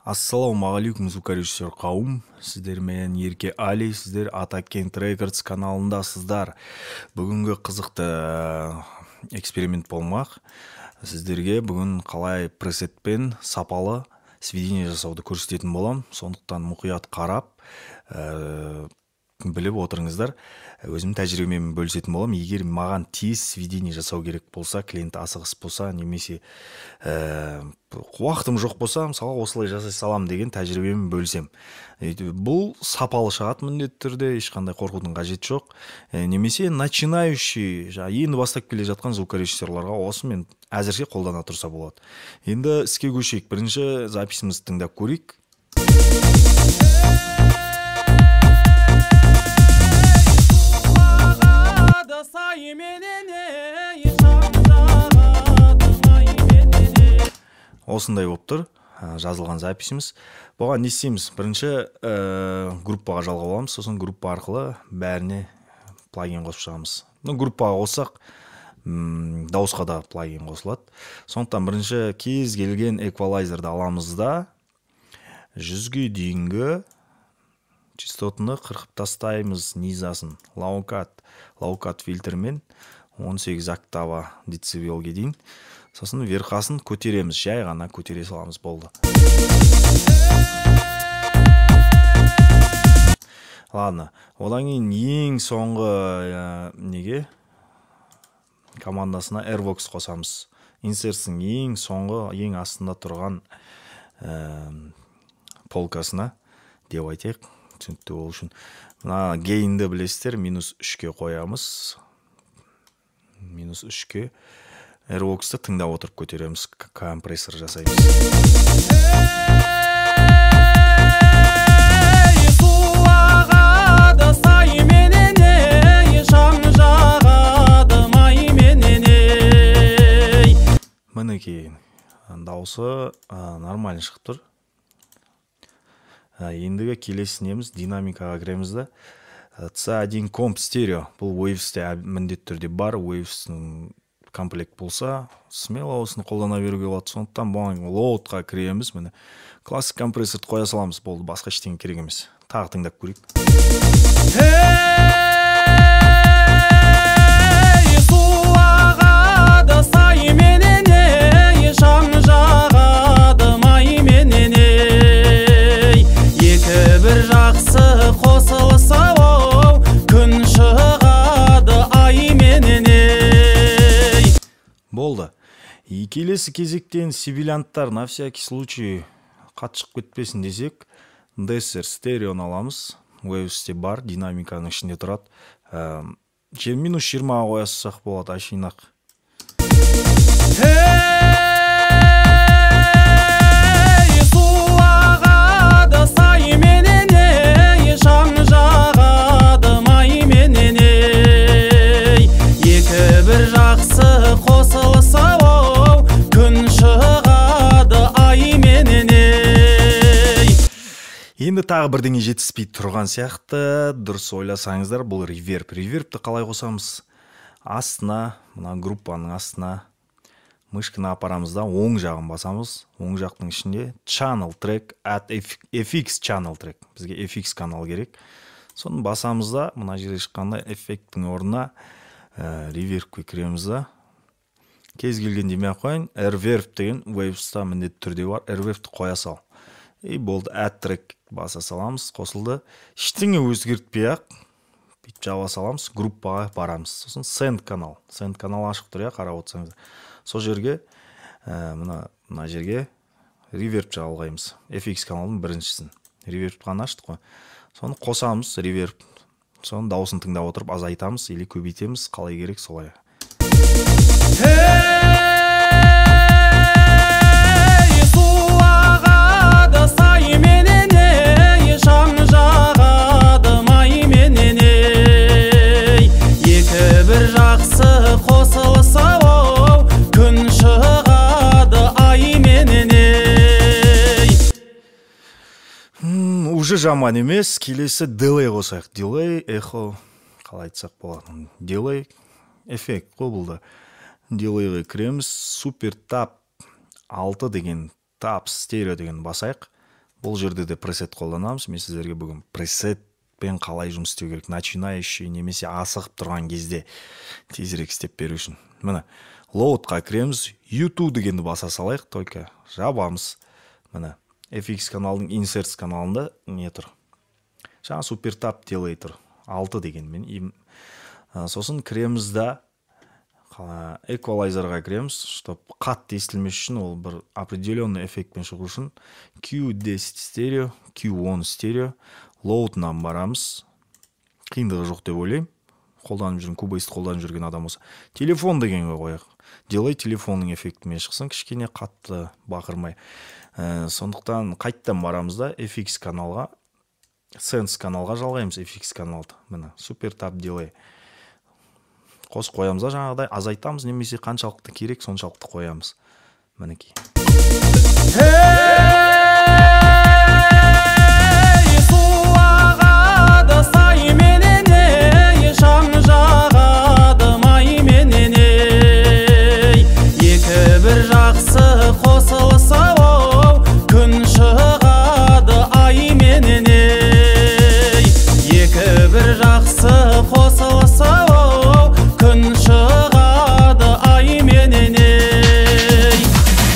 Ассалаумағалейкум, звукорежиссер қауым. Сіздер менен Ерке Али, сіздер Атакент Рекордс каналындасыздар. Бүгінгі қызықты эксперимент болмақ. Сіздерге бүгін қалай пресетпен сапалы сведение жасауды көрсететін болам. Сондықтан мұқият қарап, біліп отырыңыздар. Өзім тәжірибеммен бөлісетін болам. Егер маған тез сведение жасау керек болса, клиент асығыс болса, немесе уақытым жоқ болса, мысалы осылай жасай салам деген тәжірибеммен бөлісем. Бұл сапалы шығады міндетті түрде, ешқандай қорқудың қажеті жоқ. Немесе начинающий, жаңа енді бастап келе жатқан звукорежиссерларға осымен әзірше қолдана тұрса болады. Енді іске көшейік. Бірінші записімізді тыңдап көрейік. Осындай болып тұр жазылған записіміз. Бұған не істейміз? Бірінші группаға жалғап аламыз, сосын группа арқылы бәріне плагин қосып шығамыз. Группаға қоссақ, дауысқа да плагин қосылады. Сондықтан бірінші кез келген эквалайзерді аламыз да, 100-ге дейінгі частотаны қырқып тастаймыз низасын. Лоу-кат фильтрмен 18 октава децибелге дейін. Сосын верхасын көтереміз, жай ғана көтере саламыз, болды. Ладно, одан кейін ең соңғы неге командасына Airvox қосамыз. Инсертсің ең соңғы, ең астында тұрған полкасына деп айтайық, түсінікті болу үшін. Мына гейнді білесіздер, минус 3-ке қоямыз. Минус 3-ке. Airvox'ты тыңдап отырып көтереміз, компрессор жасаймыз. Мінекей, дауысы нормально шығып тұр. Ендігі келесі неміз, динамикаға кіреміз да. C1 Comp Stereo, бұл Waves-те міндетті түрде бар. Waves-ның комплект болса, смело осыны қолдана беруге болады. Сондықтан бұған лоудқа кіреміз. Міне, классик компрессорды қоя саламыз, болды, басқа ештеңе керек емес. Тағы тыңдап көрейік. Су ағады сайменен, шам жағады майменен, екі бір жақсы қосылса, күн шығады айменен. Болды. И келесі кезектен сибилянттар на всякий случай қатты шығып кетпесін десек, Desser стереоны аламыз. Waves-те бар, динамиканың ішінде тұрады. Минус 20-ға қоя салсақ болады, әшейін-ақ. Су ағады сайменен, шам жағады майменен, екі бір жақсы қосылса, күн шығады айменен. Енді тағы бірдеңе жетіспей тұрған сияқты. Дұрыс ойласаңыздар, бұл реверб. Ревербті қалай қосамыз? Астына, мына группаның астына мышканы апарамыз да, оң жағын басамыз. Оң жақтың ішінде Channel Track, Add FX Channel Track. Бізге FX канал керек. Соны басамыз да, мына жерге шыққанда эффекттің орнына ревербке кіреміз да. Кез келген демей ақ қояйын, Reverb деген Waves-та міндетті түрде бар. Reverbті қоя сал. И болды, Add Track баса саламыз, қосылды. Ештеңе өзгертпей ақ бүйтіп жаба саламыз, группаға барамыз. Сосын Send канал. Send канал ашық тұр, иә, қарап отырсаңыздар. Сол жерге, мына жерге реверб жалғаймыз. FX каналдың біріншісін. Реверб қана аштық қой. Соны қосамыз, реверб. Соны дауысын тыңдап отырып азайтамыз или көбейтеміз, қалай керек солай. Су ағады сайменен, шам жағады майменен, екі бір жақсы қосылса, күн шығады айменен. Уже жаман емес. Келесі дилей қосайық. Дилей, эхо, қалай айтсақ болады. Дилей эффект қой бұл да. Дилейге кіреміз. Супер тап 6 деген, тап стерео деген басайық. Бұл жерде де пресет қолданамыз. Мен сіздерге бүгін пресетпен қалай жұмыс істеу керек, начинающий немесе асығып тұрған кезде тезірек істеп беру үшін. Міне, load-қа кіреміз, U2 дегенді баса салайық, только жабамыз. Міне, FX каналдың Inserts каналында не тұр? Жаңа Super Tap Delay тұр. 6 дегенмен. Сосын кіреміз да эквалайзерға кіреміз, чтоб қатты естілмес үшін, ол бір определенный эффектпен шығу үшін Q10 стерео, Q10 стерео, load-ынан барамыз. Қиындығы жоқ деп ойлаймын. Қолданып жүрген, Cubase-ті қолданып жүрген адам болса. Телефон дегенге қояйық. Делай телефонның эффектімен шықсын, кішкене қатты бақырмай. Сондықтан қайттан барамыз да FX каналға, Sense каналға жалғаймыз FX каналды. Міне, Super Tap Delay. Қосып қоямыз да жаңағыдай азайтамыз, немесе қаншалықты керек, соншалықты қоямыз. Мінекей. Ей, су ағады сайменен, ей, шам жағады майменен, ей. Екі бір жақсы қосылса, оу, күн шығады айменен, ей. Екі бір жақсы қосылса, оу, күн шығады айменен, ей.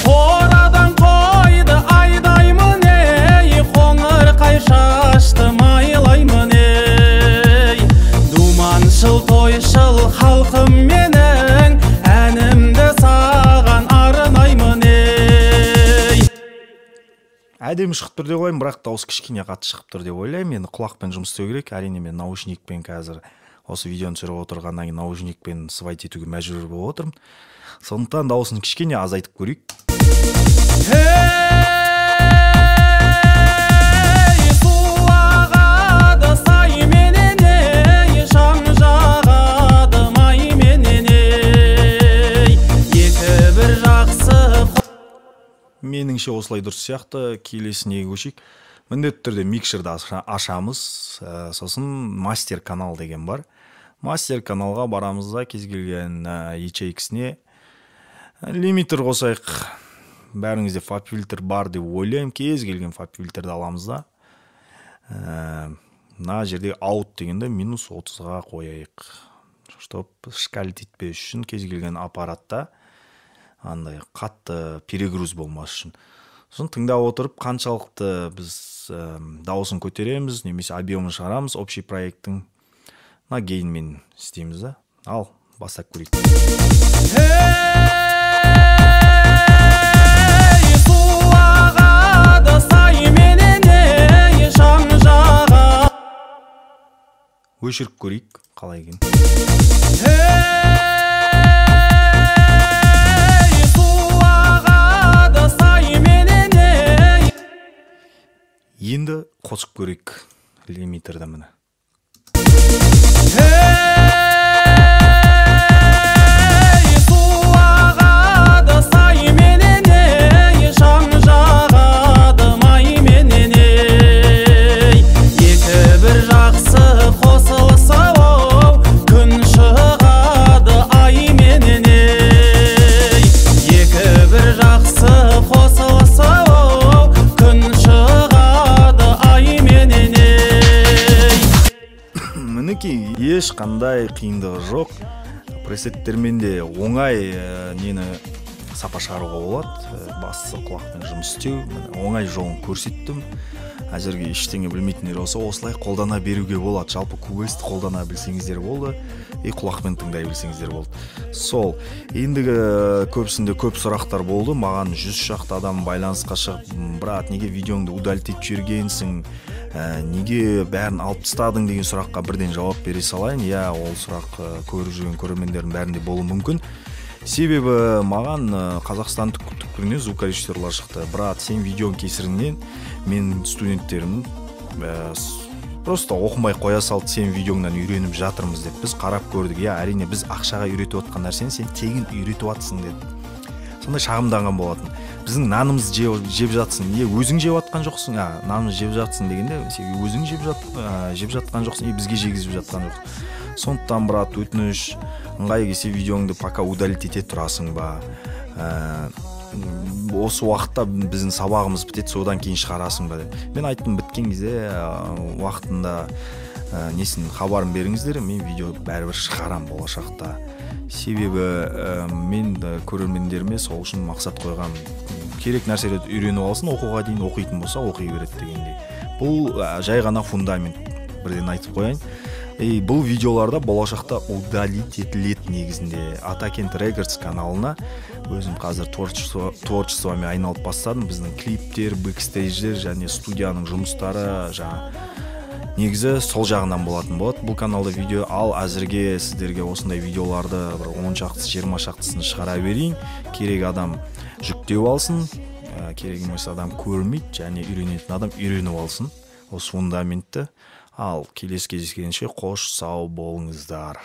Қорадан қойды айдаймын, ей, қоңырқай шашты майлаймын, ей. Думаншыл тойшыл халқым менің, әнімді саған арнаймын, ей. Әдемі шығып тұр деп ойлаймын, бірақ дауыс кішкене қатты шығып тұр деп ойлаймын. Енді құлақпен жұмыс істеу керек. Әрине, мен наушникпен қазір осы видеоны түсіріп отырғаннан кейін наушникпен свайт етуге мәжбүр болып отырмын. Сондықтан дауысын кішкене азайтып көрейік. Ей, су ағады сайменен, ей, шам жағады майменен, ей. Екі бір жақсы. Меніңше осылай дұрыс сияқты. Келесіне көшейік. Міндетті түрде микшерді ашамыз. Сосын мастер канал деген бар. Мастер каналға барамыз да кез келген ячейкісіне лимитер қосайық. Бәріңізде фаб-фильтр бар деп ойлаймын. Кез келген фаб-фильтрді аламыз да. Мына жерде аут дегенді минус 30-ға қояйық. Чтоб шкалить етпес үшін кез келген аппаратта андай қатты перегруз болмас үшін. Сосын тыңдап отырып қаншалықты біз дауысын көтереміз, немесе объемын шығарамыз общий проекттің. Мына гейнмен істейміз да. Ал, бастап көрейік. Ей, су ағады сайменен, ей, шам жағады. Өшіріп көрейік, қалай екен. Ей, су ағады сайменен, ей. Енді қосып көрейік лимитерді, міне. Ей, су ағады сайменен, ей, шам жағады майменен, ей. Екі бір жақсы қосылса, оу, күн шығады айменен, ей. Екі бір жақсы қосылса, оу, күн шығады айменен, ей. Мінекей, ешқандай қиындығы жоқ. Пресеттермен де оңай нені сапа шығаруға болады. Бастысы құлақпен жұмыс істеу. Міне, оңай жолын көрсеттім. Әзірге ештеңе білмейтіндер болса, осылай қолдана беруге болады. Жалпы Cubase-ті қолдана білсеңіздер болды, и құлақпен тыңдай білсеңіздер болды. Сол, ендігі көбісінде көп сұрақтар болды. Маған 100 шақты адам байланысқа шығып, брат, неге видеоңды удалить етіп жібергенсің? Неге бәрін алып тастадың деген сұраққа бірден жауап бере салайын. Иә, ол сұрақ көріп жүрген көрермендердің бәрінде болуы мүмкін. Себебі маған Қазақстан түкпірінен звукорежиссерлар шықты. Брат, сен видеоң кесірінен мен студенттерім просто оқымай қоя салды, сен видеоңнан үйреніп жатырмыз деп. Біз қарап көрдік. Иә, әрине біз ақшаға үйретіп отқан нәрсені сен тегін үйретіп жатсың деді. Сондай шағымданған болатын. Біздің нанымызды жеп жатсың. Не, өзің жеп жатқан жоқсың? А, нанымызды жеп жатсың дегенде, сен өзің жеп жатқан жоқсың, и бізге жегізіп жатқан жоқсың. Сондықтан, брат, өтініш, ыңғайы келсе видеоңды пока удалить ете тұрасың ба? Осы уақытта біздің сабағымыз бітеді, содан кейін шығарасың ба деп. Мен айттым, біткен кезде уақытында несін хабарын беріңіздер, мен видео бәрібір шығарам болашақта. Себебі мен көрермендеріме сол үшін мақсат қойғам, керек нәрселерді үйреніп алсын, оқуға дейін оқитын болса оқи береді дегендей. Бұл жай ғана фундамент, бірден айтып қояйын. И бұл видеоларда болашақта удалить етіледі негізінде. Атакент Records каналына өзім қазір творчествомен айналып бастадым. Біздің клиптер, бэкстейдждер және студияның жұмыстары жаңа негізі сол жағынан болатын болады бұл каналда видео. Ал әзірге сіздерге осындай видеоларды бір 10 шақтысы, 20 шақтысын шығара берейін. Керек адам жүктеп алсын, керек емес адам көрмейді және үйренетін адам үйреніп алсын осы фундаментті. Ал келесі кездескенше қош сау болыңыздар.